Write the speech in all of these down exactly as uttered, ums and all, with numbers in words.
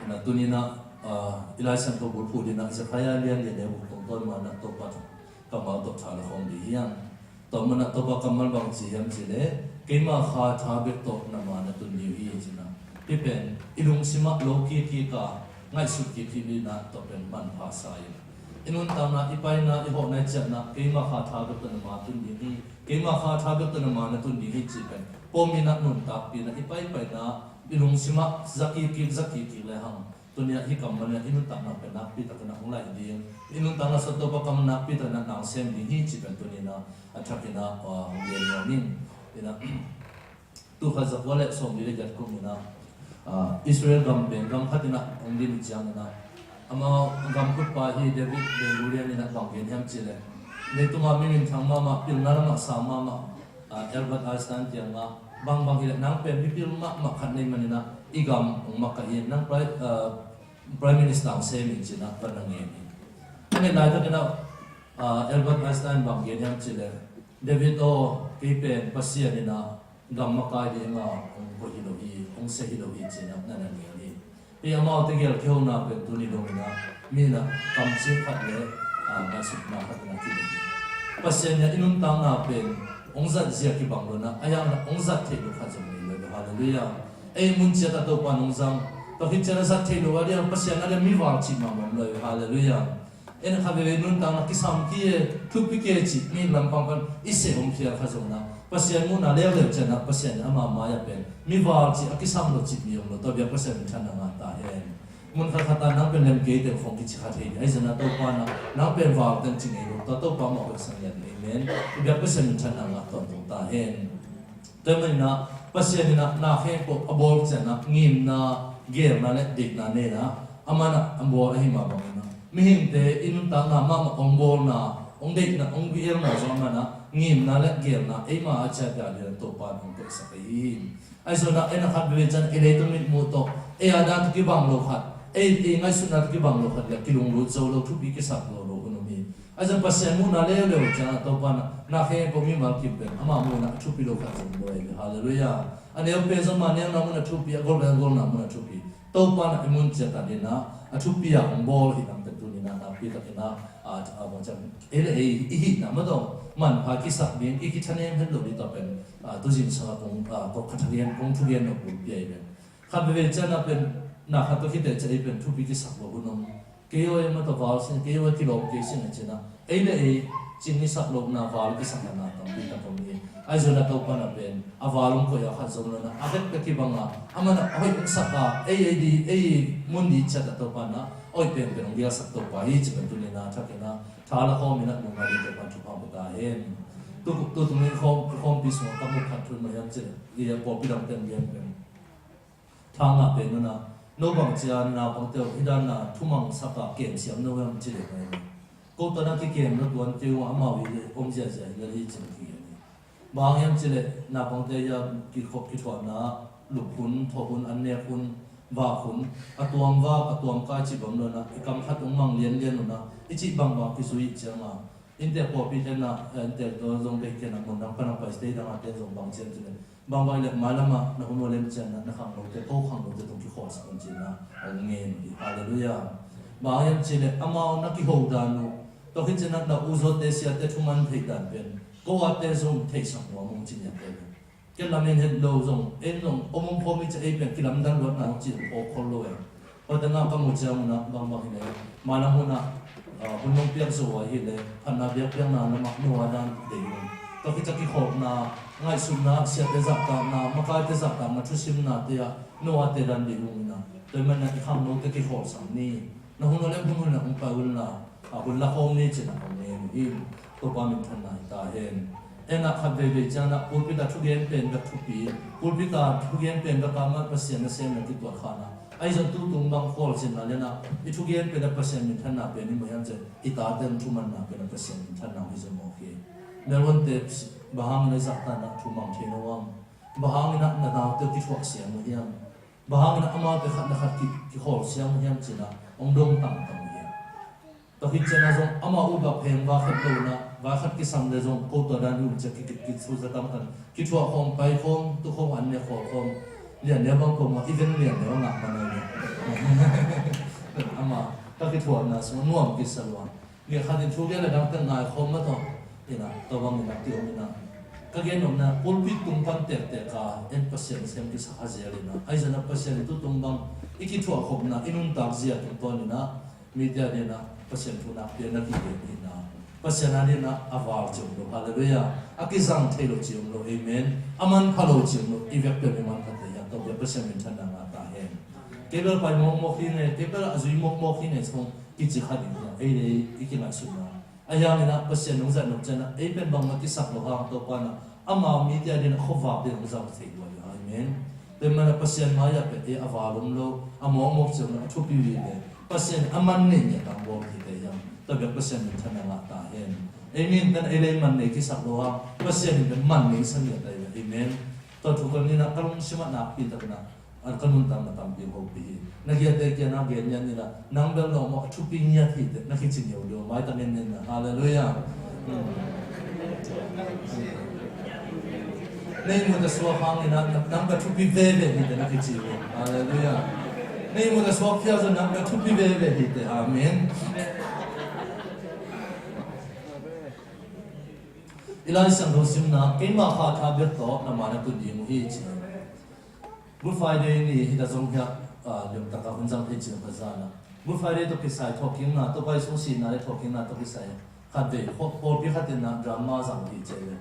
Na tuninah i Lai Siangtho bulphuh dinah Zephaniah lian lian le guk tungtawn manah Topa kammal tawh tha la khawm dih hiam? Tua manah Topa kammal bang ci hiam cih leh, keima kha tha bek tawh na ma na tun dih uh hi cinah. Hih pen i lungsimah lo kikkik a ngaihsut kikkik dinah tua pen manpha sa in, i nuntakna, i paina, i hawhna, i ciahna, keima kha tha bek tawh na ma tun dih hi, keima kha tha bek tawh na ma na tun dih hi cih pen pawminah nuntakpinah i paipaina i lungsimah za kikkik za kikkik le hang, tuni-ah hih kammal inah i nuntakna pen nakpi takinah hong laih ding, i nuntakna sung Topa kammal nakpi takinah na sem ding hi cih pen tuninah a thakinah hong gen nuam ing. Inah tul khat za kua le sawmli le giat kuminah Israel gam pen gam khatinah hong din cianginah, amau gam kutpa hi David Ben Gurion inah bang gen hiam cih leh, leitungah mi minthang mahmah, pilna lamah sang mahmah Albert Einstein kiangah, bangbang hileh nang pen mipil mahmah khat na hih maninah i gam hong makaih in, nang Prime Minister hong sem in cinah van na ngen hi. A nget laitakinah Albert Einstein bang gen hiam cih leh, David aw, kei pen Pasian inah gam makai dinga hong koih hi lo hi, hong sia hi lo hi cinah na na ngen hi. Hih amau tegel kihona pen tuni donginah mi inah kamcing khat le ngaihsutna khat inah kibang hi. Pasian inah i nuntakna pen hong zat zia kibang lo inah, a hianginah hong zat theih lo khat zong nei lo hi. Halleluiah. Ei mun ciat a Topa in hong zang, tua khit ciat a zat theih lo a diang Pasian a diang mi val cih mahmah om lo hi. Halleluiah. En kha veve nuntakna kisam ki e, thupi ke cih mi lampang pan i seh om phial kha zongna, Pasian muhna leuleu cianah Pasian ama mai-ah pen mi val cih a kisam lo cih mi om lo, tua biak Pasian minthanna ngah ta hen. Mun khat khat ah nang pen lem kei teng khong kici kha thei ni, ahi zongna Topa na nang pen val teng ci ngei lo, tua Topa mah hoih sang lian. Amen. I biak Pasian minthanna ngah tawntung ta hen. Tua maninah Pasian inah na khempeuh a bawl cianah ngimna, geelna le deihna nei inah, amanah a bawl ahi mah banginah mihingte i nuntakna mahmah hong bawlna, hong deihna, hong geelna zong amanah ngimna le geelna eima a ciat ding a Topa in hong koihsak ahi hi. Ahi zongna en a khat veve cianah i leitung mitmuh tawh ei a dan tawh kibang lo khat, ei, ei ngaihsutna tawh kibang lo khat le kilunglut zo lo, thupi kisak lo lo hun om hi. Ahi zong Pasian muhna leuleu ciangah Topa na, na khempeuh mimal kim pen ama muhna a thupi lo khat zong lo ahi ve. Halleluiah. A neu pen zong ma neuna mun a thupi, a gol pen a golna mun a thupi. Topa na i mun ciat a dinah a thupi a hong bawl hi nang pen tuninah nakpi takinah a, a, a, ei le ei i hihna mah dong manpha kisak ding, i kithanem het lo ding, tua pen a, tuzing sangah kong, a, kong khathagen, kong thugen lo bulpi ahi pen. Khat veve cianah pen na khat tawh khiteh ciah ei pen thupi kisak lo hun om. Kei aw, ei mah tawh val sing, kei aw, kilawm kei sing a cinah ei le ei cing i sak lohna val kisakna tampi tak om hi. Ahi zongna Topa na pen a val hong koih a khat zong lo na, a vekpek kibang a, amanah a hoih hong sak a, ei, ei di, ei mun di ciat a Topa na a hoih penpen hong dialsak Topa hi ci pen tuninah thakinah tha la khawm inah nunga di Topa thupha pia ta hen. Tu, tu tungin khawm, khawmpi sungah ka mu khat thu mah hiam cih leh, i a pawlpi dangte in gen pen Thangah pen nunah, no bang cia naupangte uh hih dan a thumang saka kem siam no hiam ci leh mai. Ko tana kikem no tuan kei uh amau hi leh om ziahziah hi leh hi cin kigen hi. Bang hiam ci leh naupangte hia kikhop kithuahna, lup hun, thawh hun, an nek hun, vak hun, a tuam vak, a tuam kai cih bang lo na, i kam khat hong mang lianlian uh na, i cih bangbang kizui cianga, inntek pawlpi tenna, inntek tua zong bei kena mun dang pana pai state dang a ten zong bang ciam ci leh. Bangbang i leh mailamah na hun uh a lem cianna, na khangnote, ko khangnote tawh kikhawlsak un cinna hong ngen uh hi. Halleluiah. Bang hiam ci leh amau na kiho dan uh, tua khit cianna na u zawte siate thuman theih dan pen ko ate zong theihsak nuam ung ci niate. Ken lamen het lo zong, en zong om om khawm i ci ei pen kilamdang luatna zong ci khawk khol lo e. Tua tengah ka mu ciang unah bangbang hi leh, mailam hunah, ah, hun nong piak zo a hi leh, phatna biakpiakna lamah no a dan dei un. Tua khit ciang kikhopna, ngaihsutna, siate zahtakna, makaite zahtakna, thusimnate ah no a te dan dei un inah. Tua hi manah i khangnote kikhawlsak ni. Na hun a lem hun hunah hong pai unla, a hun la khawm ni cinah hong ngen uh hi. Topa minthanna hi ta hen. Enah khat veivei cianah pulpit a thugen pen bek thupi, pulpit a thugen pen bek a mah Pasian nasem na kituat khanah, ahi zong tutung bang khualzinna lenah i thugen pen a Pasian minthanna pen hi mah hiam ciah i tate thumanna pen a Pasian minthanna hi zong mawk hi. Melbourne te bang hangin a zahtanah thumang thei no am? Bang hangin ah na naute kithuah siam uh hiam? Bang hangin ah amaute khat le khat ki, kikhawl siam uh hiam cinah hong dong tangtang uh hiam? Tua khit cianah zong amau uh bak pheng va khat lo unah, va khat kisam le zong ko tua dan hi uh ciah ki, ki, ki, thu za tamtan. Kithuah khawm, pai khawm, tu khawm, an ne khawl khawm. Lian neu bang ko mah, event lian neu a ngah man a hi. Ka kithuahna sung nuam kisa lua. Ngiat khat in thu gen le dangte ngai khawm mah tawh. Ina, tua bang ina ti om ina. Ka gen omna pulpit tung pan tektek a en Pasian sem kisa kha zel ina. Ahi zongin Pasian in tu tung bang i kithuah khopna i nuntak zia tungtawn ina. Mite a dingin Pasian thu nakpi a na kigen ina. Pasian a dingin a val ci om lo. Halleluiah. A kizang thei lo ci om lo. Amen. A manpha lo ci om lo. I vekpi a mi manpha thei hiam? Tua bel Pasian minthanna ngah ta hen. Kei bel pai mawkmawk hi ing e, kei bel a zui mawkmawk hi ing e, song kici kha ding hi a, ei le ei i kingaihsutna. Ahi hangin Pasian hong zat nop ciangin ei pen bangmah kisak lo hang Topa in amau mite a dingin khuavak dingin hong zang thei lua hi. Amen. Tua ahih manin Pasian mai-ah pen ei a val om lo, a mawkmawk ci om lo, a thupi vive. Pasian a man nei ngiat a bawl hi te hiam? Tua bek Pasian minthanna ngah ta hen. Ei mite in ei le ei man nei kisak lo hang Pasian in pen man nei sa ngiat ta hi. Amen. Tua thu ka nina ka lungsim ah nakpi takin a ka nuntakna tampi hong hopih hi. Na kiate kiangah gen ngiat ni la, nang bel lawm aw, a thupi ngiat hi teh na kici ngiat ding, maitang en ni la. Halleluiah. Hmm. Na ihmut a suak hangin nang bel thupi veve hi teh na kici ding. Halleluiah. Na ihmut a suak phial zong nang bel thupi veve hi teh. Amen. I Lai Siangtho simna, keima kha tha bek tawh na maan na tun ding uh hi ci. Good Friday ni hi ta zong hiah, ah, liamtak a hun zang thei cih ka zan a. Good Friday tawh kisai thawhkikna, Topa Jesu sihna le thawhkikna tawh kisai khatvei pawlpi khat in drama zang hi ci ve.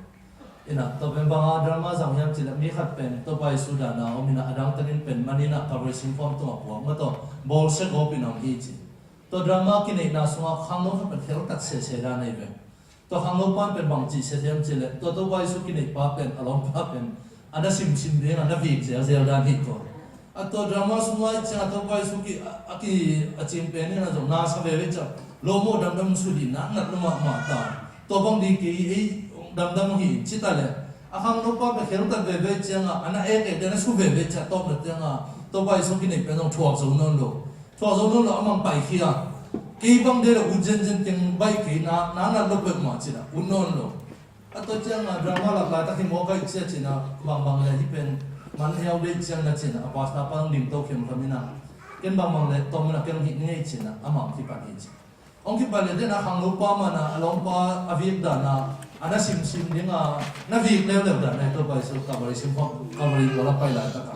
Ina, tua pen bang a drama zang hiam cih leh mi khat pen Topa Jesu dan a om ina, a dang takin pen man ina Calvary simkhawng tungah puak mah tawh bawlsia gawp in om hi ci. Tua drama kineihna sungah khangno khat pen kheltat sese dan ahi ve. Tua khangno pan pen bang cih sia hiam cih leh, tua Topa Jesu kineihpa pen, a lawmpa pen a na simsim ding a na vik zelzel dan hi tua. A tua drama sungah i ciang a Topa Jesu ki, a, a ki, a cim pen in a zong na sa veve ciang, lawm aw, damdam su dih, na nat lua mahmah ta. Tua bang dih kei, ei damdam hi ci ta leh, a khangno pa pen kheltat veve ciang a, a na ek ek ding a na su veve ciang a tawpna ciang a Topa Jesu kineih pen zong thuak zo nawn lo. Thuak zo nawn lo, a mang paikhia. Kei bang ding le ut zenzen teng baih kei, na, na nat lo peuhmah ci-in a ut nawn lo. A tua ciang a drama lak laitak hi maw ka hih ciang ci-in a, bangbang le hih pen man hiau deih ciang na ci-in a, a pastor pa hong ding to khemkham in a, ken bangbang le tawm in a ken hih ni ngei ci-in a, a mang kipan hi ci. Hong kipan le den a khangno pa man a, a lawmpa a vik dan a, a na simsim ding a, na vik leuleu dan a, Topa Jesu Calvary sim, Calvary pawl a pai laitak a.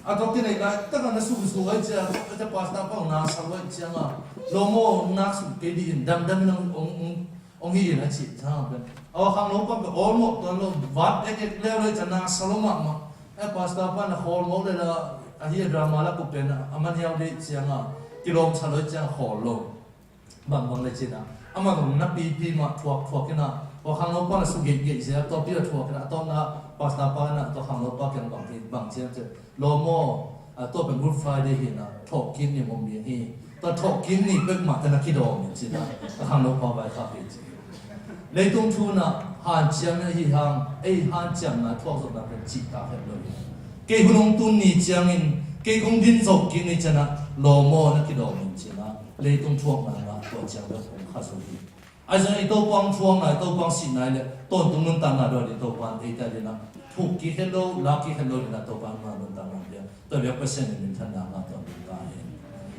A tua kineih laitak a na sumsu ai ciang, a tua pastor pa hong na sa lo ai ciang a, lawm aw, nak sum kei dih in, damdam in hong, hong, hong, hong hi in a cih ciang pen. A khangno pa pen awlmawh tuan lo, vat ek ek leuleu ciang na sa lo mahmah. A pastor pa na khawlmawh le la, a hi a drama lak uh pen a, a man hiau deih ciang a, kilawm sa lo ciang a khawl lo. Bangbang le ci-in a, amah zong na pipi mah thuak thuak in a, tua khangno pa na su geihgeih sia, tua pi a thuak in a, a tawpna pastor pa in a, tua khangno pa kiang bang hi, bang ciang ci, lawm aw, a tua pen Good Friday hi in a, thawhkik ni om ding hi. Tua thawhkik ni peuhmah teh na kidawm in ci-in a, a khangno pa vaikhak hi ci. Leitung thu in a hanciam in a hi hang, ei hanciamna thuak zawhna pen cihtak het lo hi. Kei hun hong tun ni ciangin, kei kong din zo kik ni ciangin a, lawm aw na kidawm in ci-in a, leitung thuakna in a tua ciang bek hong kha zo hi. Ahi zongin i Topa hong thuakna, i Topa hong sihna le tawntung nuntakna dawh ding Topa in eite a dingin a, thuk kik het lo, lak kik het lo dingin a Topa in nuntakna pia. Tua bek Pasian in minthanna ngah tawntung ta hen.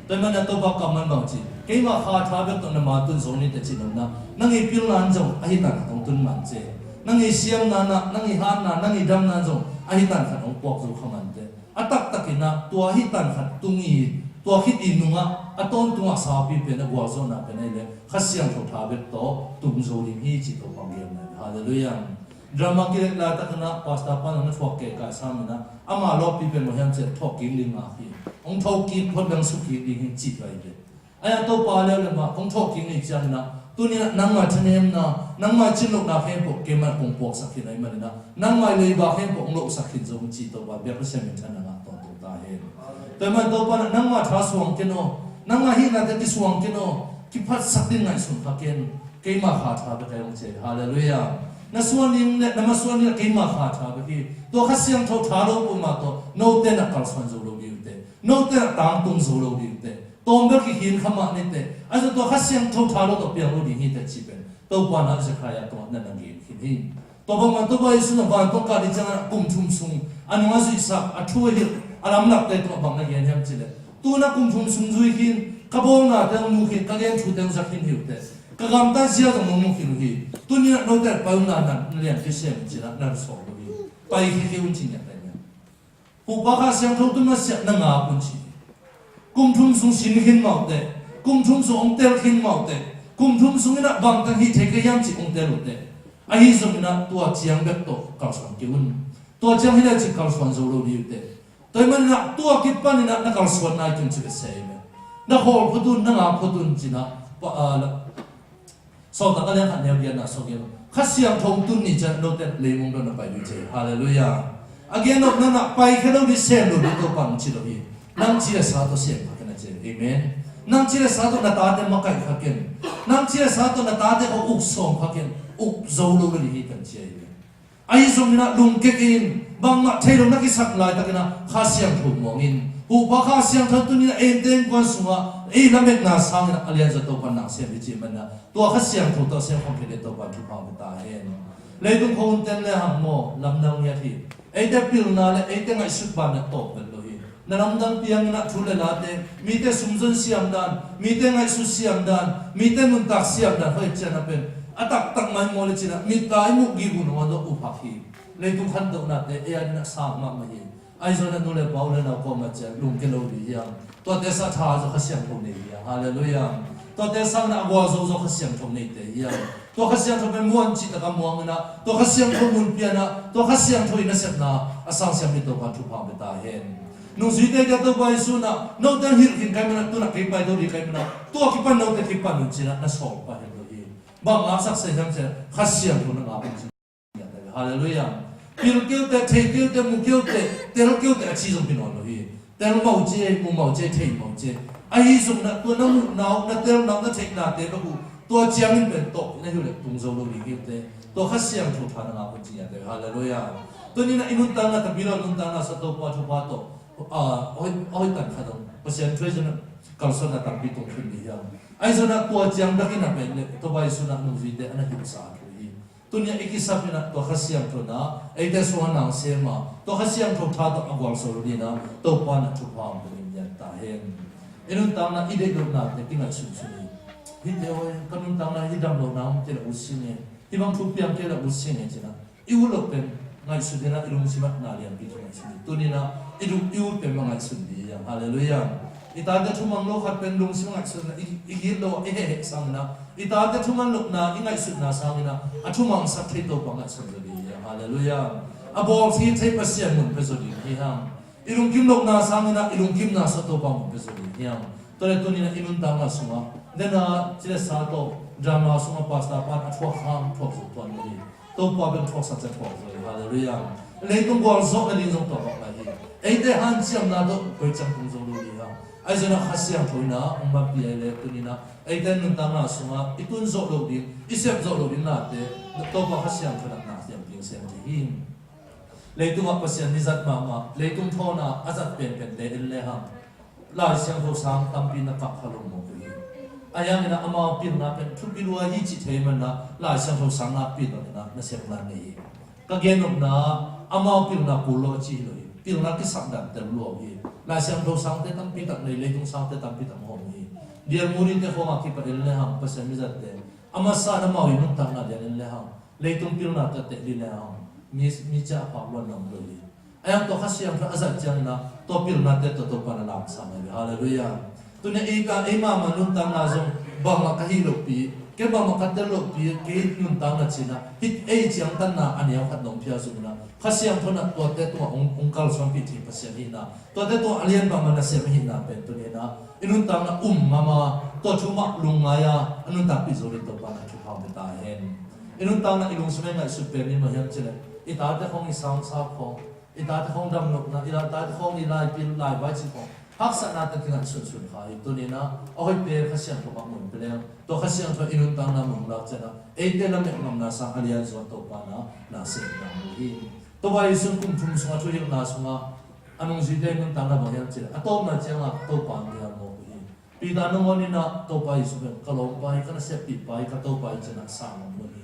Tua ahih manin Topa kammal bang ci, keima kha tha bek tawh na maan tun zo ni teh ci nopna, nang i pilna in zong ahi tan khat hong tun man ci. Nang i siamna in a, nang i hatna, nang i damna in zong ahi tan khat hong puak zo kha man teh. A taktakin a, tua ahi tan khat tung i, tua khit i nungah a tawntungah saupi pen a gualzawhna pen ahi leh Kha Siangtho tha bek tawh tung zo ding hi ci Topa hong gen hi. Halleluiah. Drama kilek laitakin a pastor pa in a thuak kei kai sam in a, ama lawppi pen bang hiam cih leh thawhkik ding ngak hi. Hong thokik phot beng sukik ding hi cih tua hi ve. Ahi a Topa leuleu mah kong thawhkik ni ciangin a, tuni in a nangmah thanemna, nangmah cinlohna khempeuh keimah kong puaksak khin ahih manin a, nangmah leiba khempeuh hong lohsak khin zo hong ci Topa biak Pasian minthanna ngah tawntung ta hen. Tua ahih manin Topa in a nangmah tha suang ken aw, nangmah hihnate kisuang ken aw, kiphatsak ding ngaihsun kha ken. Keima kha tha bek hi hong ci. Halleluiah. Na suan in le na masuan in le keima kha tha bek hi. Tua Kha Siangtho tha lo peuhmah tawh note na kalsuan zo lo ding uh teh, note na tangtung zo lo ding uh teh, tawm bek kikhin kha mah ni teh, ahi zong tua Kha Siangtho tha lo tawh piang lo ding hi teh cih pen Topa in a Zechariah tungah na na gen khin hi. Tua bangmah Topa Jesu in a vantung kah ding ciangin a kum thum sung a nungah zuihsak, a thu a hilh, a lamlakte tungah bang na gen hiam cih leh, Tu-in ah kum thum sung zui khin, ka bawlnate hong mu khin, ka gen thute hong za khin hi uh teh. Ka gamtat zia zong hong mu khin uh hi. Tuni-in ah note pai un la, na lianpi sem in ci-in ah na sawm uh hi. Paikhia kei un ci ngiat ta hi. Huhpa Kha Siangtho tun masiah na ngak un ci hi. Kum thum sung sin khin mah uh teh, kum thum sung hong tel khin mah uh teh, kum thum sung in ah bangteng hih thei ka hiam cih hong tel uh teh. Ahi zongin ah tua ciang bek tawh kalsuan kei un. Tua ciang hi leh cih kalsuan zo lo ding uh teh. Tua ahih manin ah tua kipanin ah na kalsuan nai kei un ci ka sia hi ve. Na khawl phot un, na ngak phot un ci-in ah pa, ah, Sawltak a lian khat neu giatna sawm giat. Kha Siangtho tun ni ciang note leimong dong na pai ding uh ci. Halleluiah. A gen nop na, na paikhia lo ding, sem lo ding Topa'n ci lo hi. Nang ci le sa tawh sem kha ken a ci. Amen. Nang ci le sa tawh na tate makaih kha ken. Nang ci le sa tawh na tate khaw uk sawm kha ken. Uk zo lo ding hi ken ci hi. Ahi zongin ah lungkia kei in, bangmah thei lo na kisak laitakin ah Kha Siangtho muang in. Huhpa Kha Siangtho tuni-in ah eite innkuan sungah ei lametna sangin ah a lianzaw Topa'n na sem hi cih manin ah tua Kha Siangtho tawh sem khawm kei leh Topa'n thupha hong pia ta hen. Leitung khua hun ten le hang maw, lamdang ngiat hi. Eite pilna le eite ngaihsut banah tawp vet lo hi. Na lamdang piangin ah thu le late, mite sumzon siam dan, mite ngaihsut siam dan, mite nuntak siam dan, hoih ciang a pen a taktak mah hi maw le ci-in ah mitlai muh gige uh nong a dawh uh phak hi. Leitung khantohnate ei adingin ah sang mahmah hi. Ahi zongin ah nu le pa, u le nau kawmah ciang lungkia lo ding hiam? Tuate sang tha zaw Kha Siangtho nei hiam? Halleluiah. Tuate sangin ah a gualzo zaw Kha Siangtho neite hiam? Tua Kha Siangtho pen muan cihtak a muang in ah, tua Kha Siangtho mun pia in ah, tua Kha Siangtho in nasepna a sangsiam ding Topa'n thupha hong pia ta hen. Nungzuite kiang Topa Jesuh in ah note hong hilh khin ka hih manin ah tu-in ah kei pai to ding ka hih manin ah tua kipan note kipan un ci-in ah na sawl pah hen lo hi. Bang ngaksak sa hiam cih leh Kha Siangtho na ngak un ci. Halleluiah. Pil kei uh teh, thei kei uh teh, mu kei uh teh, tel kei uh teh a ci zong hi nawn lo hi. Tel mah uh ci, mu mah uh ci, thei mah uh ci. Ahi zongin ah tua na muhna uh, na telna uh, na theihnate bek uh tua ciangin pen tawh na hi uh leh tung zo lo ding hi uh teh. Tua Kha Siangtho tha na ngak un ci ngiat ta hi. Halleluiah. Tuni-in ah i nuntakna, Tapidaw nuntakna sung Topa thupha tawh, ah, a hoih, a hoih tan khat dong Pasian thu-in zong kalsuanna tampi tung khin ding hiam? Ahi zongin ah tua ciang bek in ah pen leh Topa Jesuh in ah nungzuite a na hilhsa thu hi. Tuni-in ah i kisap in ah tua Kha Siangtho in ah eite sungah na sem a, tua Kha Siangtho tha tawh a gualzo lo dingin ah Topa'n ah thupha hong pia ngiat ta hen. I nuntakna, i deih lohnate kingaihsun sun hi. Hihte aw, ka nuntakna hih dam lohna om kei leh ut sing e, hih bang thu piang kei leh ut sing e ci-in ah i ut loh pen ngaihsut in ah i lungsim ah na lianpi thu ngaihsun hi. Tuni-in ah i ut, i ut pen mah ngaihsun ding hiam? Halleluiah. I tate thumang lo khat pen lungsim ngaihsutna i, i gilo, i hehheh sangin ah, i tate thumang lohna i ngaihsutna sangin ah a thumangsak thei Topa ngaihsun zaw ding hi hang. Halleluiah. A bawl thei Pasian mun pia zaw ding hi hang. I lungkim lohna sangin ah i lungkimna sung Topa mun pia zaw ding hi hang. Tua leh tuni-in ah i nuntakna sungah, den a ci le sa tawh drama sungah pastor pa'n a thuak hang thuak zaw tuan ding hi. Topa bek thuaksak ciang thuak zaw hi. Halleluiah. Leitung gualzawhna ding zong tua bek lai hi. Eite hanciamna tawh koi ciang tung zo lo ding hiam? Ahi zongin ah Kha Siangtho in ah hong mapia leh tuni-in ah eite nuntakna sungah i tun zawh loh ding, i sep zawh loh ding nate Topa Kha Siangtho in ah na sem ding sem ding hi. Leitungah Pasian mizat mahmah, leitung thawn a a zat penpen te en le hang, Lai Siangtho sang tampi na kap kha lo mawk uh hi. Ahi hangin ah amau pilna pen thupi lua hi cih thei manin ah Lai Siangtho sang nakpi takin ah nasepna nei hi. Ka gen nopna, amau pilna kul lo a ci hi lo hi. Pilna kisakdan tel lua uh hi. Lai Siangtho sangte tampi tak nei, leitung sangte tampi tak hawm uh hi. Dear Moody te khawng a kipat en le hang, Pasian mizatte, a masa in amau i nuntakna lian en le hang, leitung pilna tawh teh ding le hang, mi, mi ciah a phak luan nam lo hi. Ahi hang tua Kha Siangtho a zat ciangin ah tua pilnate tawh Topa na lamsang hi. Halleluiah. Tuni-in ah ei mahmah nuntakna zong bangmah ka hih lohpi, kei bangmah ka tel lohpi, kei nuntakna ci-in ah hih ei ciangtanna a neu khat nong pia zongin ah Kha Siangtho in ah tuate tungah hong, hong kalsuanpih thei Pasian hi-in ah, tuate tungah a lian bangmah nasem ahihna pen tuni-in ah i nuntakna um ngam a, tua thu mah lungngai a, a nuntakpih zo ding Topa in ah thupha hong pia ta hen. I nuntakna i lungsim ah i ngaihsut pen in bang hiam cih leh i tate khawng i sangsak khawng, i tate khawng damlohna, i tate khawng i laipil laivai cih khawng, haksatnate kingaihsunsun kha hi. Tuni-in ah a hoihte Kha Siangtho mah mun pia leng, tua Kha Siangtho i nuntakna mun lak ciangin ah eite lamet ngamna sang a lianzaw Topa in ah na sem ding hi. Topa Jesuh kum thum sungah thuhilhna sungah a nungzuite nuntakna bang hiam cih leh a tawpna ciangah Topa ngial mawk uh hi. Peter nangawn in ah Topa Jesuh pen ka lawmpa hi, ka naseppihpa hi, ka Topa hi ci-in ah sang ngam uh hi.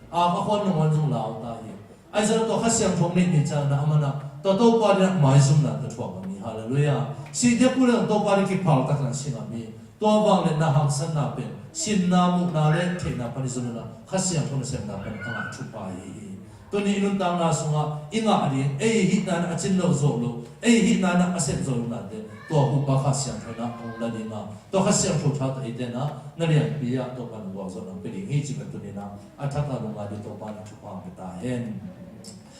A, ka khuan nangawn zong lau ta hi. Ahi zongin tua Kha Siangtho neih ni ciangin ah amah in ah tua Topa adingin ah maizumna tawh thuak ngam hi. Halleluiah. Sih diak uh leh Topa ding kiphal takin na si ngam hi. Tua bang leh na haksatna pen sinna, muhna leh theihna pan i zon uh a, Kha Siangtho nasepna pan a ngah thupha ahi hi. Tuni i nuntakna sungah i ngah ding, ei hihna in a cin lo zawh loh, ei hihna in a sep zo loh nate, tua hupa Kha Siangtho in hong la ding a, tua Kha Siangtho tha tawh eite in na lianpi a, Topa in gualzawhna hong pia ding hi cih pen tuni in a thak a lungngai ding Topa in thupha hong pia ta hen.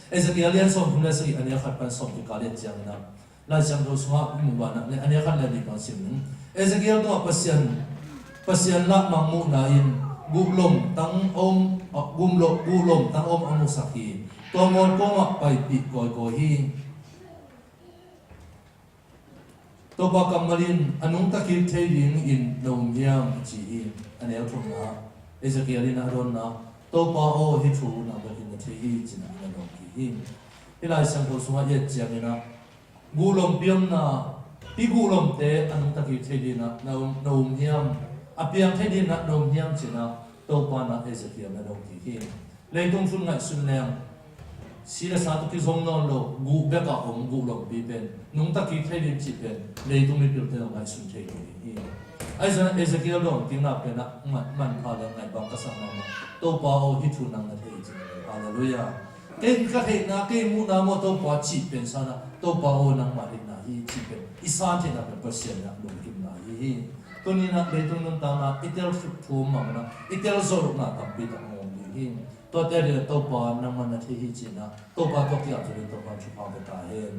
Ezekiel lian sawmthum leh sagih, a neu khat pan sawm kikal i et ciangin a, Lai Siangtho sungah i mu banah, a neu khat leh nih pan sim ning. Ezekiel tungah Pasian, Pasian lahmang muhna in guhlom tang a om, guhlom, guhlom tang a om a musak hi. Tua ngawn kawmah paipih kawikawi hi. Topa kammal in, a nungta kik thei dingin na um hiam, a ci hi. A neu thumna, Ezekiel in a dawnna, Topa aw, hih thu nang bekin na thei hi, ci-in a na dawng kik hi. Hih Lai Siangtho sungah i et ciangin a, guhlompi omna, hih guhlomte a nungta kik thei dingin a na um, na um hiam, a piang thei dingin a na um hiam, ci-in a Topa in Ezekiel na dawng kik hi. Leitung thu ngaihsun leng, si leh sa tawh kizom nawn lo, guh bekah om guhlompi pen nungta kik thei ding cih pen leitung mipilte ngaihsun thei lo ding hi. Ahi zongin Ezekiel dawng kikna pen a man, manpha leh ngaihbang ka sak mahmah. Topa aw, hih thu nang na thei hi, ci-in. Halleluiah. Kei ka theihna, kei muhna maw Topa, cih pen sangin a, Topa aw, nangmah theihna hi, cih pen i san theihna pen Pasian in a lungkimna ahi hi. Tuni in a leitung nuntakna i tel thu, thu om mahmah in a, i tel zawh lohna tampi tak hong om ding hi. Tuate adingin a, Topa nangmah na thei hi, ci-in a Topa tawh ki-ap zo ding Topa in thupha hong pia ta hen.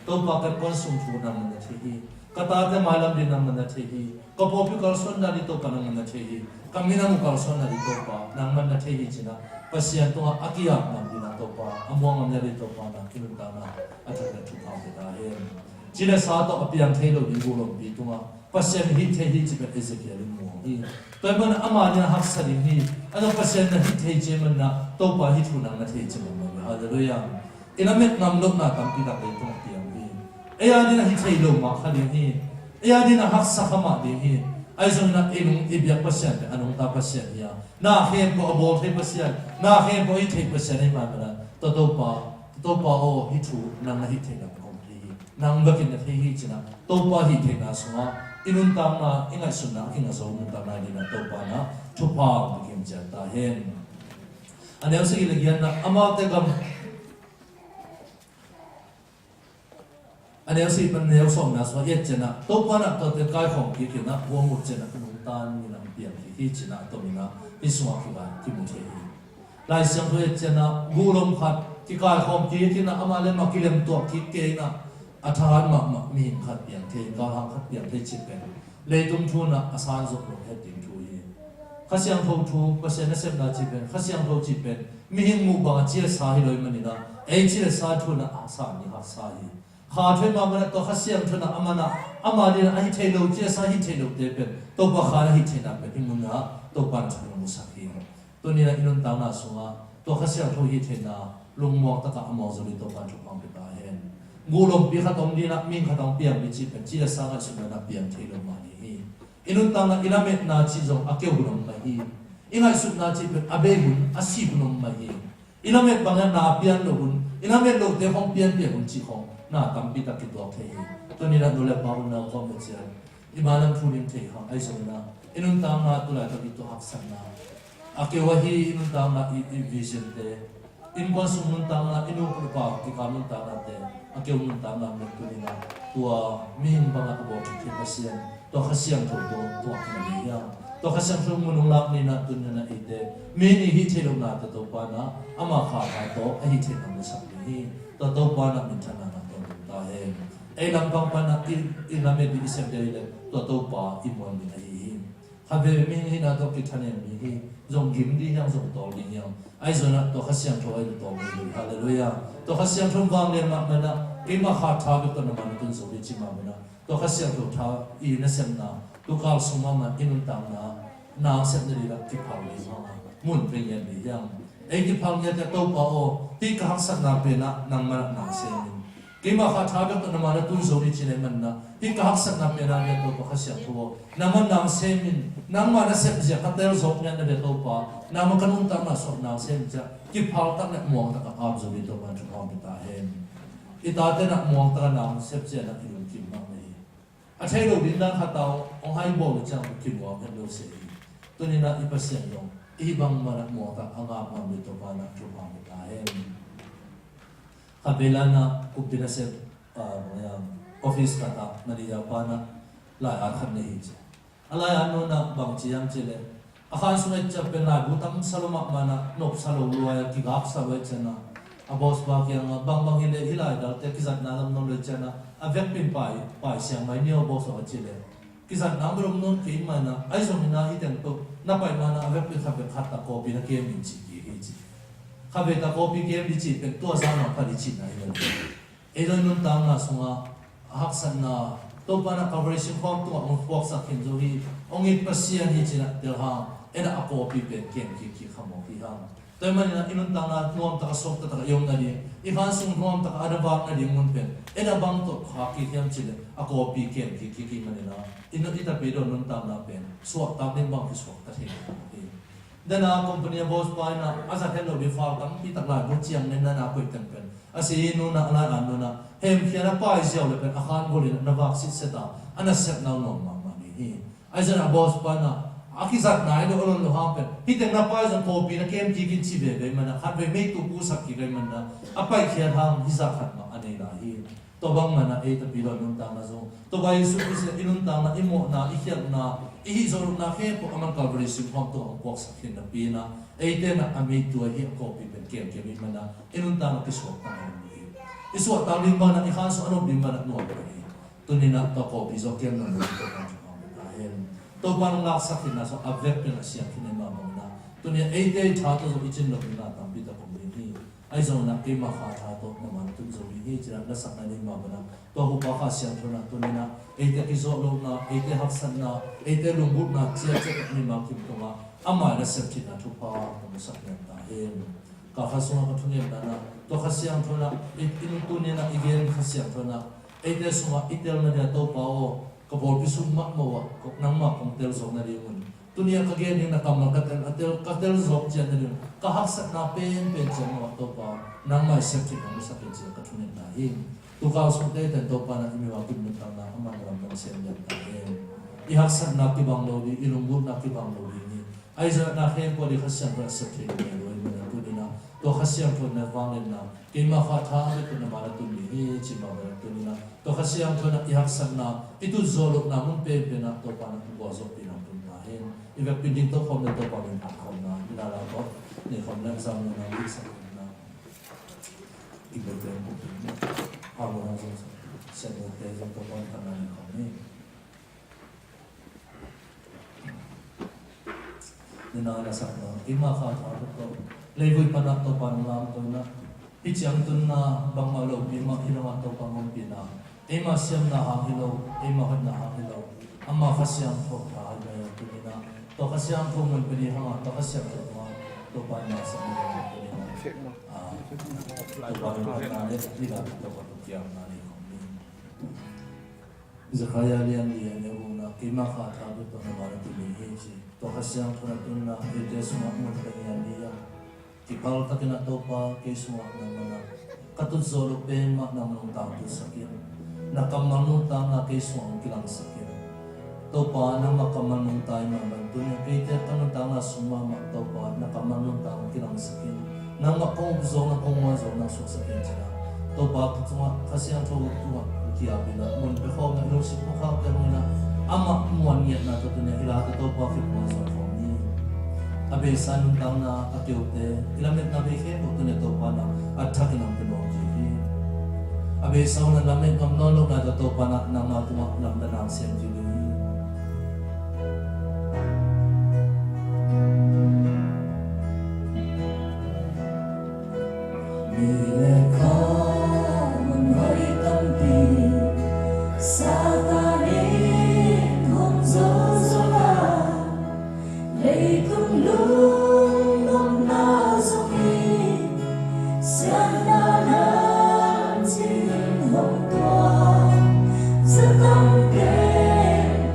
Topa, ka inkuan sung thu nangmah na thei hi. Ka tate mailam ding nangmah na thei hi. Ka pawlpi kalsuanna ding Topa nangmah na thei hi. Ka minam uh kalsuanna ding Topa nangmah na thei hi, ci-in a Pasian tungah a ki-ap ngam dingin a Topa, a muang ngam dingin a Topa in i nuntakna a thak leh thupha hong pia ta hen. Ci leh sa tawh a piang thei lo ding guhlompi tungah Pasian hih thei hi cih pen Ezekiel in muang hi. Tua ahih manin ama ding a haksa ding hi. Ahi zongin Pasian na hih thei cih ahih manin a, Topa hih thu nang na thei cih mahmah hi. Halleluiah. I lamet ngam lohna tampi tak leitungah piang hi. Ei a ding a hih thei lo mah kha ding hi. Ei a ding a haksa kha mah ding hi. Ahi zongin a i nung i biak Pasian pen a nungta Pasian hi a, na khempeuh a bawl thei Pasian, na khempeuh a hih thei Pasian ahih manin a, tua Topa, Topa aw, hih thu nang na hih theihna pen hong thei hi. Nang bekin na thei hi, ci-in a Topa hih theihna sungah i nuntakna, i ngaihsutna a kinga zo nuntakna dingin a Topa in a thupha hong pia kim ciat ta hen. A neu sagih leh giatna, amaute gam, a neu sagih pan neu sawmna sungah i et ciangin a, Topa in a tuate kaikhawm kik in a, huam uh ciangin a nungta in a hong piang kik hi, ci-in a a tomin a hih sungah kimu thei hi. Lai Siangtho i et ciangin a, guhlom khat kikaikhawm kik in a, amah leh amah kilem tuak kik kei in a, a thahat mahmah mihing khat piang thei, galhang khat piang thei cih pen leitung thu in a a san zawh loh het ding thu hi. Kha Siangtho thu, Pasian nasepna cih pen, Kha Siangtho cih pen mihing muh bang a ci a sa hi lo ahih manin a, ei ci a sa thu in a a san ding haksa hi. Kha thu ahih manin a, tua Kha Siangtho in a amah in a, amah ding in a hih thei lo, ci a sa hih thei lote pen Topa Kha in a hih theihna pen hih mun ah Topa in thu hong musak hi. Tuni in a i nuntakna sungah tua Kha Siangtho hih theihna lungmuang takin a muang zo ding Topa in thupha hong pia ta hen. Guhlompi khat om ding in a, mihing khat hong piang ding cih pen ci leh sa ngaihsutna in a piang thei lo mah ding hi. I nuntakna, i lametna cih zong a keu hun om mah hi. I ngaihsutna cih pen a bei hun, a sih hun om mah hi. I lamet bangin a na pian loh hun, i lamet lote hong pianpih hun cih khawng na tampi tak kituak thei hi. Tuni in a nu leh pa, unau kawm leh cial, i mailam thu ding thei hang, ahi zongin a i nuntakna tu laitak i tuah haksatna, a keu ahi i nuntakna, i, i vision te, innkuan sung nuntakna, i nu i pa kikal nuntaknate, a keu nuntakna pen tuni in a tua mihing bangin a bawl kik thei Pasian, tua Kha Siangtho tawh tuak na hi hang. Tua Kha Siangtho mun hong lak ni in a tuni in a eite, mihing i hih theih lohnate Topa in a ama Kha Tha tawh a hih theihna musak ding hi. Tua Topa in a minthanna tawh tung ta hen. Ei lampang pan a i, i lamet ding i sep ding ahih leh tua Topa i muan ding ahi hi. Khatvei mihing hihna tawh kithanem ding hi. Zong gim ding hi hang, zong tawl ding hi hang. Ahi zongin a tua Kha Siangtho ahi leh tawl ding hi. Halleluiah. Tua Kha Siangtho vanglian mahmah in a, keima Kha Tha bek tawh na man na tun zo ding ci mahmah in a, tua Kha Siangtho tha i nasepna, tu kal sung mahmah i nuntakna, na sep nading ah kiphal ding hang a, mun pia ngiat ding hi hang. Ei kiphal ngiat a, Topa aw, hih ka haksatna pen ah nangman ah na sem in. Keima Kha Tha bek tawh na man na tun zo ding ci na hih manin a, hih ka haksatna pen ah, Topa Kha Siangtho aw, nangman na sem in, nangma nasep zia ka tel zawk ngiat na ve Topa, nangman ka nuntakna suak na sem in ci a, kiphal tak leh muang tak a ap zo ding Topa in thupha hong pia ta hen. I tate in a muang tak a na sep ciang a i lungkim mahmah hi. A thei lo ding dan khat tawh hong hai bawl uh ciang kimuang het lo se hi. Tuni-in ah i Pasian zong i hih bang mah in ah muang tak a ngak ngam ding Topa in ah thupha pia ta hen. Khat vei lai-in ah kumpi nasep, ah, bang hiam, office khat ah manager pa in ah lai-at khat nei hi ci. A lai-at nu in ah bang ci hiam cih leh, a khan sung ah ciah pen laibu tam sa lo mahmah in ah, nop sa lo lua a, kigak sa lua ciangin ah, a boss pa kiangah, bangbang hi leh hih lai dalte kizatna lam nuam lua ciangin ah, a vekpi in pai, pai siang mai ni aw boss aw, a cih leh, kizatna hong dong nawn kei mah in ah, ahi zongin ah hih teng tawh na pai ma in ah, a vekpi in khat vei khat tak copy na kem in ci kik hi ci. Khat vei tak copy kem ding cih pen tua zah mah pha ding cihna hi lo. Ei zong i nuntakna sungah a haksatna, Topa in ah Calvary singkhawng tungah hong puaksak khin zo hi, hong it Pasian hi ci-in ah tel hang, en ah a copy pen kem kik kik kha mawk hi hang. Tua ahih manin ah i nuntakna nuam tak a, suakta tak a i om nading, i khan sung nuam tak a na vak nading mun pen en ah bang tawh khak kik hiam cih leh a copy kem kik kik hi manin ah, i nu i tapidaw nuntakna pen suaktak ding bang kisuakta thei lo hi. Dena company a boss pa in ah a zat het lo ding file tampi tak laibu ciang nei-in ah na koih teng pen, a si nu in ah, a lai-at nu in ah hemkhia in ah pai ziau leh pen a khan gol in ah na vak sitset a, a nasepna uh nuam mahmah ding hi. Ahi zongin a boss pa in ah a kizatna hi lo, a lon lo hang pen hih teng na pai zong copy na kem kik in ci veve manin ah, khat vei meitu pusak kik ahih manin ah, a paikhiat hang hih zah khat mah a nei lai hi. Tua bang mah in ah ei tapidaw nuntakna zong Topa Jesuh Khrist in i nuntakna, i mawhna, i khialhna, i hih zawh lohna khempeuh aman Calvary singkhawng tungah hong puaksak khin napi in ah, eite in ah a meitu ahi a copy pen kem kem i hih manin ah i nuntakna kisuakta nuam lo hi. I suahtak ding bang in ah, i khan sung a nop ding bang in ah nuam lo hi. Tuni-in ah tua copy zaw kem nuam lo hi, Topa in thupha pia ta hen. Topa in hong laksak khinna sungah a vekpi in a siang khin ahih mah bangin ah, tuni-in ah eite i tha tawh zong i cin loh ding na tampi tak om ding hi. Ahi zongin ah keima kha tha tawh na maan tun zo ding hi ci-in ah na sakna i neih mah bangin ah, tua Topa Kha Siangtho in ah tuni-in ah eite kizawh lohna, eite haksatna, eite lunggulhna ciatciat a mi mangkim tungah ama nasep theihna thupha hong sak ta hen. Kal khat sungah ka thungetna in ah tua Kha Siangtho in ah i, i tuni-in ah i gen Kha Siangtho in ah eite sungah i tel nading ah, Topa aw, ka pawlpi sung mahmah uh ah nangmah kong tel zawk nadingun, tuni-a ka gen ding na kammal ka tel, a tel, ka tel zawk ciat nading, ka haksatna penpen ciat mah Topa, nangmah i sep theih hong sak in ci-a ka thungetna hi. Tukal sungte ten Topa na i mi mangkim nuntakna a man lam dong sem lian ta hen. I haksatna kibang lo ding, i lunggulhna kibang lo ding hi. Ahi zongin na khempeuh ding Kha Siangtho in a sep thei ding hi lo, ahi manin tuni-in ah tua Kha Siangtho in na vangliatna keima kha tha bek tawh na maan a tun ding hi ci mah bangin tuni-in ah tua Kha Siangtho in ah i haksatna, i tut zawh lohna mun penpen ah Topa in ah gualzawhpihna tun ta hen. I vekpi in ding to khawm leh Topa min phat khawmna, i la la tawh nei khawm leh zang nunna, i sak nunna, i bek pen buk in, a lo na zong sian lo te zong Topa min phatna nei khawm ni. Nina na sakna, keima kha tha bek tawh leivui pan ah Topa nong lamto in ah, hih ciang tunna bangmah lopi mah hi lo ah Topa hong ompihna, eima siamna hang hi lo, eima hoihna hang hi lo, ama Kha Siangtho tha hi mai a tuni-in ah, tua Kha Siangtho mun pen i hang ah, tua Kha Siangtho tungah Topa in na sak ni a tuni-in ah, ah, Topa min phatna leh i la Topa tawh kiamna nei khawm ni. Zekhariah lian li a neu bung ah, keima kha tha bek tawh na maan a tun ding hi ci. Tua Kha Siangtho na tunna eite sungah mun pia ngiat ni a, kiphal takin ah Topa kei sungah nangmah na ka tut zawh loh pen mah nangmah nungta hong tutsak in, na kammal nuntakna kei sungah hong kilangsak in. Topa nangmah kammal nungta i mah bang tuni-a keite ka nuntakna sung mahmah Topa na kammal nuntakna hong kilangsak in. Nangmah kong up zawkna, kong muan zawkna suaksak in ci-in ah, Topa ka tungah, Kha Siangtho tungah kiap in ah, mun pia khawm in ah, i lungsim pukkhakte hong in ah, amah muan ngiatna tawh tuni-in ah i late Topa kimuan zawh khawm ni. A beisa nuntakna a keute i lametna bei khempeuh tuni-in ah Topa in ah a thakin hong pia nuam kik hi. A beisa un a lamet ngam nawn lohna tawh Topa in ah nangma tungah lamdang hong sem kik hi. Mi le kha mun hoih tampi Satan in hong zolzol a, leitung lungnuamna zong hi, siatna lam cih hong tuak, zatam pen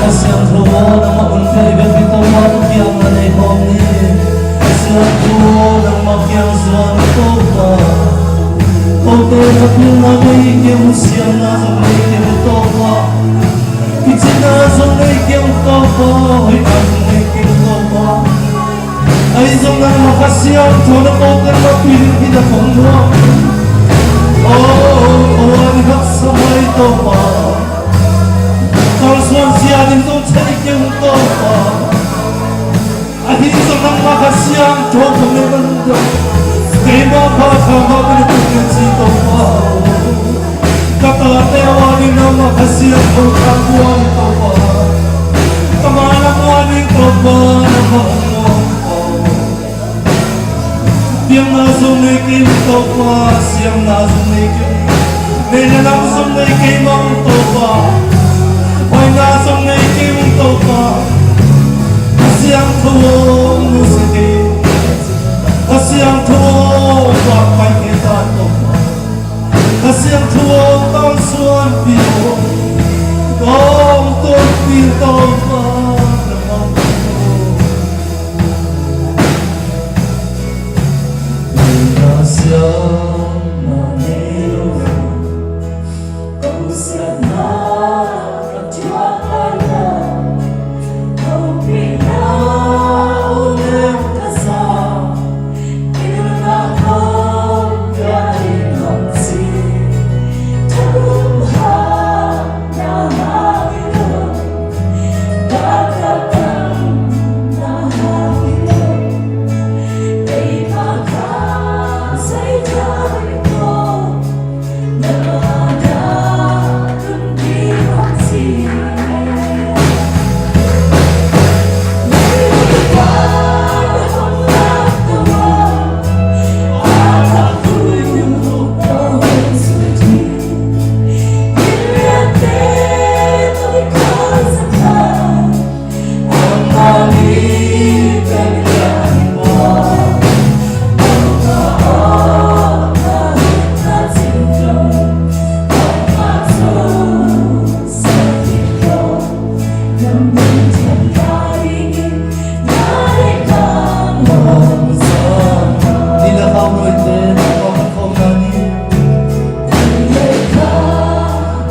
Pasian thu aw, nangmah hun pia i biakpi Topa, kiangah nei khawm ni. Pasian thu aw, nangmah kiang zuan Topa. Kote na pilna nei kiang, siamna zong nei kiang Topa. Kicinna zong nei kiang Topa, hoihna zong nei kiang Topa. Ahi zong nangmah Kha Siangtho na kote na pilna hi na kong nuam. Oh, oh, oh, ni haksa mai Topa. Kalsuan sia ding zong thei kei ung Topa. Ahi zong nangmah Kha Siangtho kong nei man dong. Keimah pha kha mah kong nei ci Topa. Ka tate a ding nangmah Kha Siangtho ka kuan Topa. Ka ma lam a ding Topa nangmah kong nuam. Piakna zong nei kei ung Topa, siamna zong nei kei ung. Neihna lam zong nei kei mah ung Topa. Hoihna zong nei kei ung Topa. Kha Siangtho aw, nusia kei. Kha Siangtho aw, vakpai kei ta Topa. Kha Siangtho aw, kalsuanpih aw. Kong tonpih Topa, na mawh.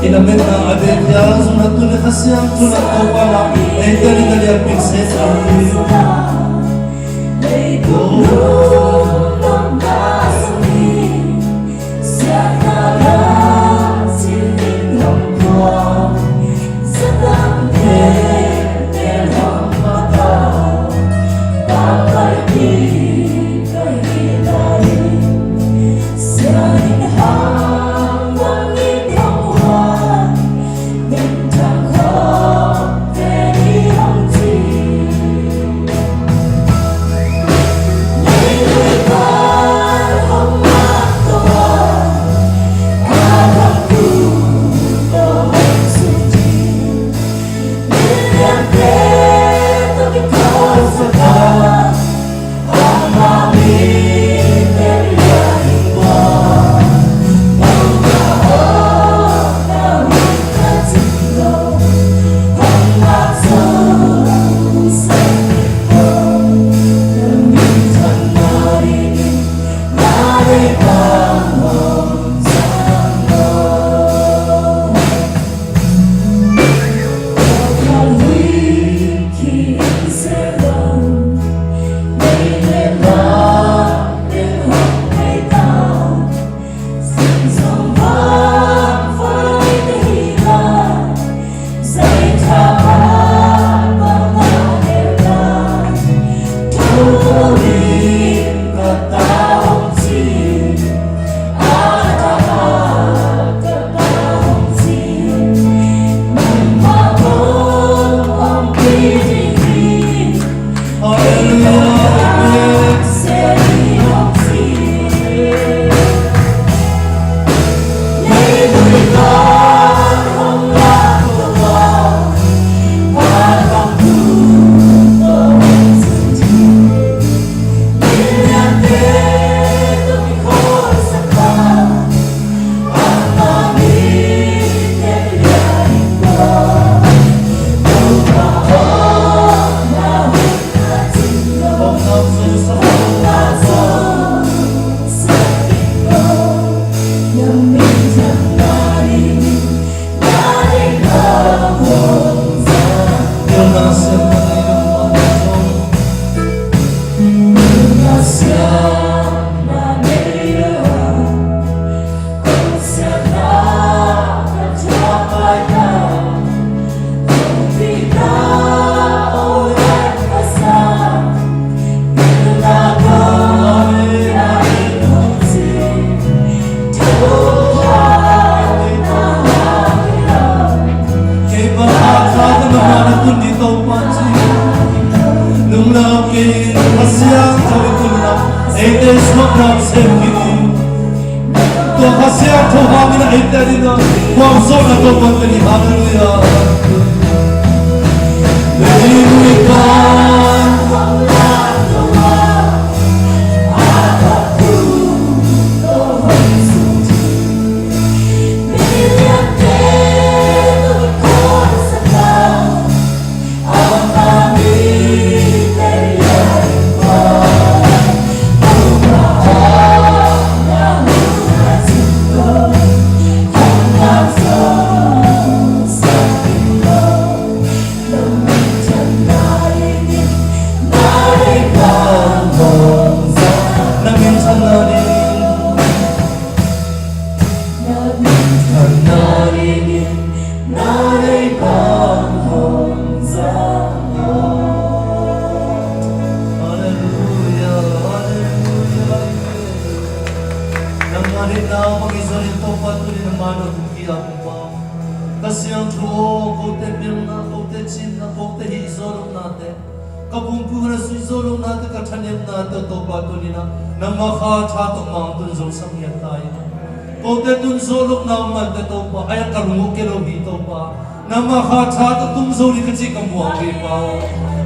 I lametna a bek hial zong na tun i Kha Siangtho na Topa na ei tali tali a pik se sa hi. Sem kik ni. Tua Kha Siangtho hangin a eite adingin a puangzawhna Topa ka ni. Halleluiah. Halleluiah, halleluiah. Nangmah deihna bang i zon in Topa tuni nangmah na hong ki a Topa. Kha Siangtho aw, kote pilna, kote cinna, kote hih zawluknate, ka pumpi hun a zui zawluknate, ka thanemnate Topa tuni na nangmah Kha Tha tawh mang tun zo sam ngiat ta in. Kote tun zawlukna om mante Topa, ai a ka lung uh ke lo hi Topa. Nangmah Kha Tha tawh tung zo ding ka cih ka muang ve Pa aw.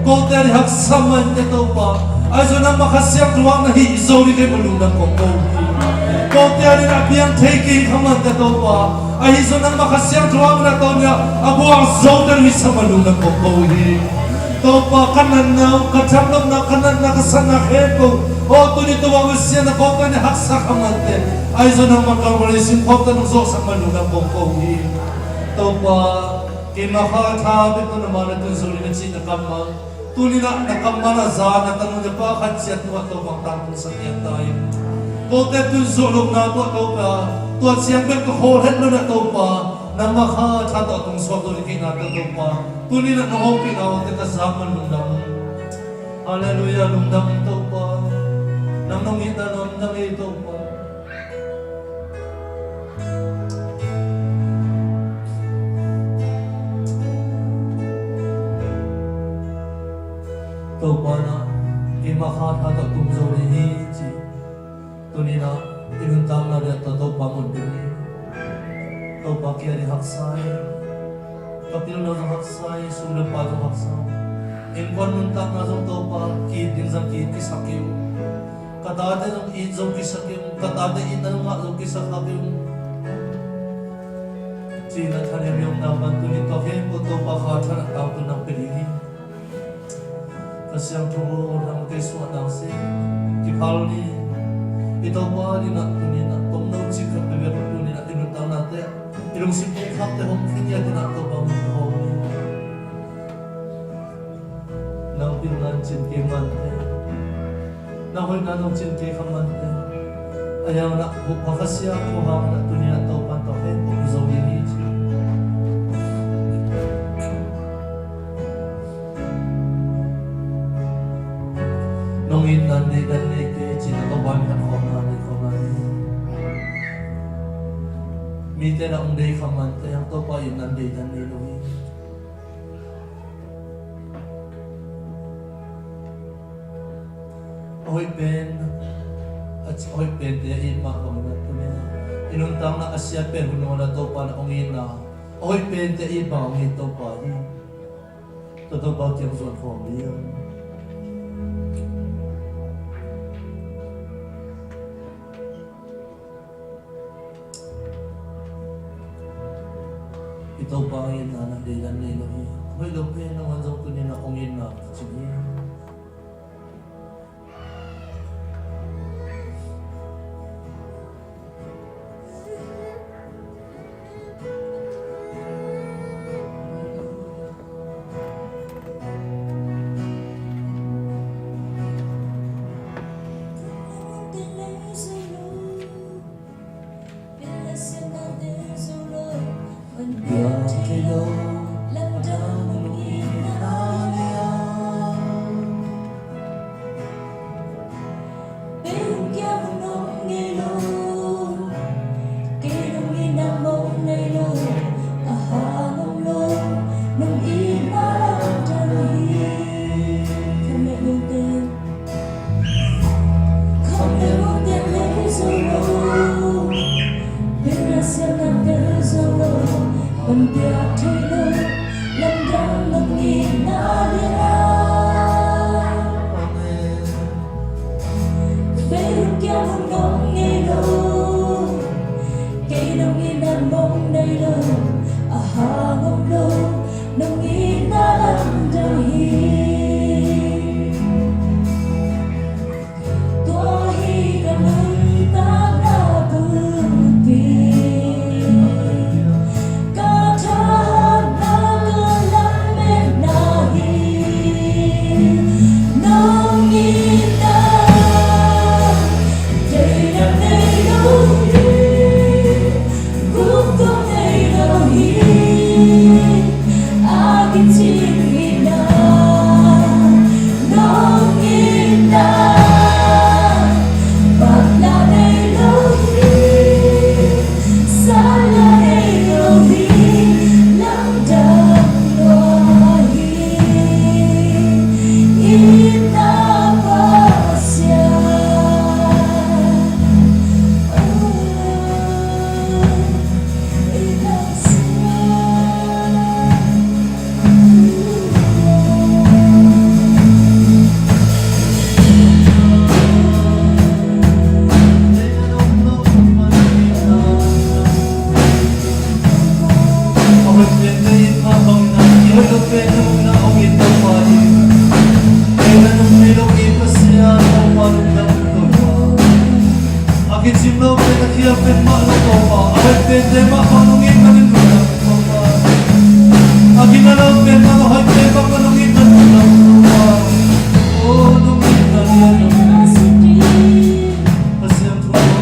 Kote a ding haksa mante Topa, ahi zong nangmah Kha Siangtho hang na hih zo ding kei ma lungdam kong ko hi. Kote a ding a piang thei kei kha mante Topa, ahi zong nangmah Kha Siangtho hang na tawh nia a buang zo te ding hi sa ma lungdam kong ko hi. Topa ka natna, ka thanopna, ka natna, ka satna khempeuh aw tuni Topa Pasian na kote a ding haksa kha mante, ahi zong nangmah Calvary sin khawmte nong zawhsak ma lungdam kong ko hi. Topa, keima Kha Tha bek tawh na ma na tun zo ding na cih na kammal, tuni na na kammal a za na tanu na pa khat ciat tungah Topa tangtungsak ngiat ta in. Kote tun zawlukna tungah Topa, tua ciang bek ka khawl het lo na Topa, nangmah Kha Tha tawh tung suak lo ding kei na tawh Topa, tuni na na hopihna aw te ka zak man lungdam. Halleluiah, lungdam Topa. Nang nong itna lungdam ei Topa. Topa na, keima Kha Tha tawh tung zo ding hi ci. Tuni na i nuntakna ding tawh Topa mun ding hi. Topa kia ding haksa hi. Ka pilna zong haksa hi, sum le pai zong haksa hi. Innkuan nuntakna zong Topa ki-it ding zong ki-it kisa kei ung. Ka tate zong it zo kisa kei ung, ka tate itna zong ngah zo kisa kha kei ung. Cihna thanem i omna pan tuni tua khempeuh Topa Kha Tha na tangtun nang pia ding hi. Kha Siangtho nang kei suah nang si kiphal ni. I Topa ding na tuni na tomno cik ka pia bek tuni na i nuntakna te, i lungsim te khak te hong khin ia ding na Topa mun hong ni. Nang pilna cin kei mante, nang hoihna nong cin kei kha mante, a yang na hupha Kha Siangtho hang na tuni na Topa tawh hei pum zo ding hi ci. Nong itna deidan nei kei ci na Topa min khat khawmna nei khawmna nei. Mite na hong dei kha mante, yang Topa itna deidan nei lo hi. A hoih pen, a hoih pen te a it mah bang na tuni na i nuntakna a siat pen hun na Topa na hong itna a hoih pen te a it bang hong it Topa hi. Tua Topa kiang zuan khawm ding. I Topa itna na deidan nei lo hi. Hoih lo pen na wan zong tuni na hong itna ka cing hi. Kei nong itna mong nei lo, a hang om lo, nong itna lamdang hi. Tua hi ka nuntakna bulpi, ka thahatna, ka lametna hi. Nong itna deihna nei lo hi, gupkhuai nei lo hi. A kicing itna nong itna, pakla nei lo hi, sala nei lo hi. Lamdang lua hi. Itna Pasian. A kicing lo pen, a khial pen mah lo Topa, a hoih pente mah bang nong it manin lungdam Topa. A gina lo pen mah, a hoih pen mah bang nong it manin lungdam Topa. Oh, nong it manin lungdam. Pasian thu lo.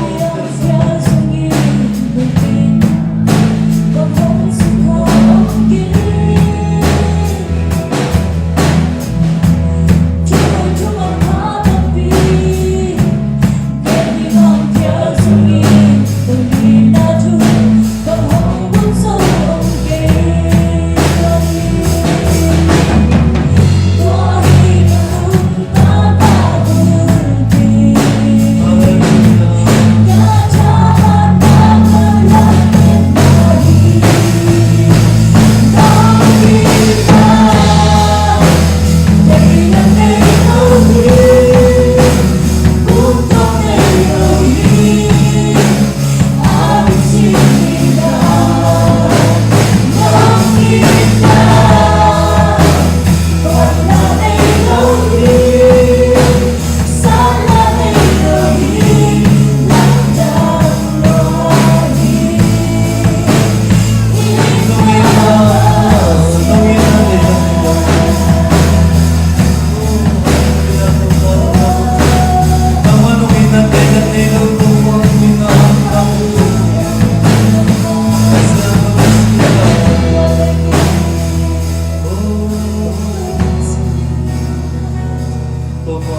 Topa,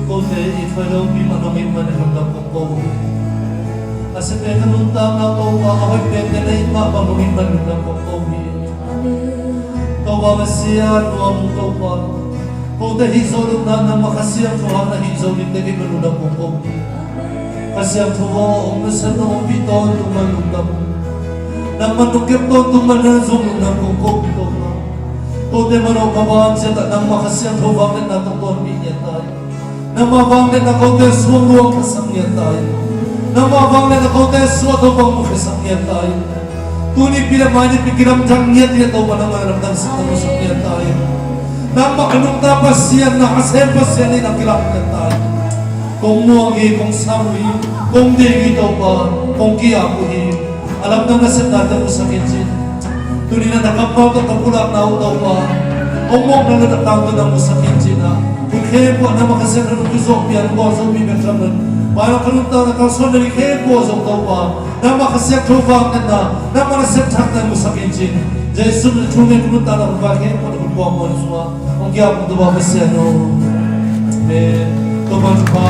kote i thuai lopi mah nong it manin lungdam kong ko hi. A sia pen ka nuntakna Topa, a hoih pente na it mah bang nong it manin lungdam kong ko hi. Topa Messiah nuam Topa, kote hih zo lohna nangmah Kha Siangtho hang na hih zo dingte hih manin lungdam kong ko hi. Kha Siangtho aw, hong nasep nong ompih tawntung manin lungdam. Nangmah nong kep tawntung manin zong lungdam kong ko hi Topa. Kote manawh ka van ciatah nangmah Kha Siangtho vangliatna tawh tawnpih ngiat ta in. Nangmah vangliatna kote suang luang khasak ngiat ta in. Nangmah vangliatna kote suah tawh bang mu khasak ngiat ta in. Tuni pi le mai ni pi kilamdang ngiat ngiat Topa nangmah na lamdang sik na musak ngiat ta in. Nangmah ka nungta Pasian, na a sem Pasian in a kilam ngiat ta in. Kong muang hi, kong sam uh hi, kong deih uh hi Topa, kong ki-ap uh hi. A lamdang nasepnate musak in cin. Tuni-in na kammal tawh ka pulakna uh Topa, hong mawkna le na tangtun na musak in cin ah, hun khempeuh ah nangmah Kha Siangtho nong kizopih a, nong gualzopih bek tham loin, mailam ka nuntakna kalsuan le ni khempeuh ah zong Topa, nangmah Kha Siangtho vangliatna, nangmah nasep thakna musak in cin. Jesuh min a thu ngen ka nuntakna hun vai khempeuh na hun kuamah sungah hong ki-ap ung Topa Pasian aw. Amen. Topa thupha